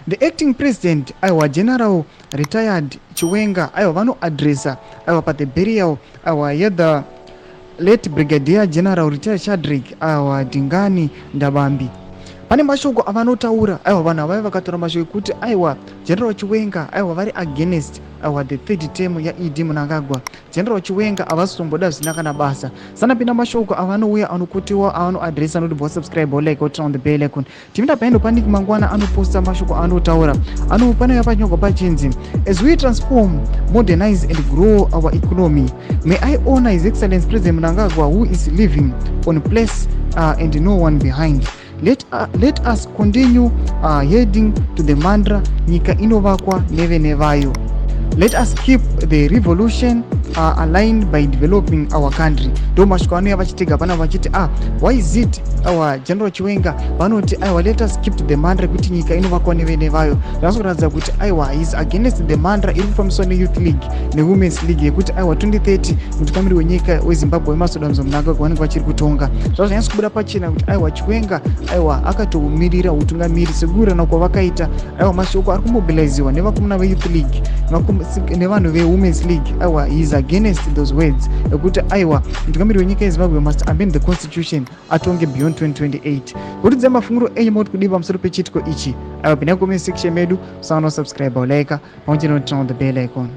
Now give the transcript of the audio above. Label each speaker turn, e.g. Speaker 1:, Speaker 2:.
Speaker 1: The acting president, aiwa, General retired Chiwenga, aiwa, vanoadressa, aiwa, pathe burial, aiwa, yethe late Brigadier General retired Shadrick, aiwa, Dingani Ndabambi. Pane mashoko avanotaura. Aiwa, vanhu avaiva vakatora mashoko ekuti, aiwa, General Chiwenga, aiwa, vari against, aiwa, the third term yaED Mnangagwa. General Chiwenga havasi zvisina kana basa. Sanapinda mashoko avanouya anokotiwa avanoadressa, anoti bo subscribe, like, turn on the bell icon. Tipinda paendo panik mangwana anoposta mashoko anotaura panouya panyorwa pachinzi, "As we transform, modernize and grow our economy, may I honor His Excellence President Mnangagwa, who is leaving one place and no one behind. Let us continue heading to the mantra, 'Nyika inovakwa nevene vayo.' Let us keep the revolution aligned by developing our country." Ndo mashoko anouya vachitega pana vachiti, ah, why is it our General Chiwenga vanoti, aiwa, let us keep to the mantra yekuti nyika inovakwa nevene vayo? Zvinozoratidza kuti, aiwa, is against the mantra iri kufambiswa neYouth League neWomen's League yekuti, aiwa, 2030 mutungamiri wenyika weZimbabwe, Emmerson Dambudzo Mnangagwa, vanenge vachiri kutonga. Zvazvo zvanyatso kubuda pachena kuti, aiwa, Chiwenga, aiwa, akatomirira utungamiri sekuwirirana kwavakaita. Aiwa, mashoko ari kumobiliziwa nevakomana veYouth League nevanhu veWomen's League, aiwa, he is against those words ekuti, aiwa, mutungamiri wenyika yeZimbabwe must amend the constitution, atonge beyond 2028. Kutidzai mafungiro enyu mauti kudii pamusoro pechiitiko ichi. Aiwa, pinai comment section medu, usangana usubscribe, ulike, pamwe chete noturn on the bell icon.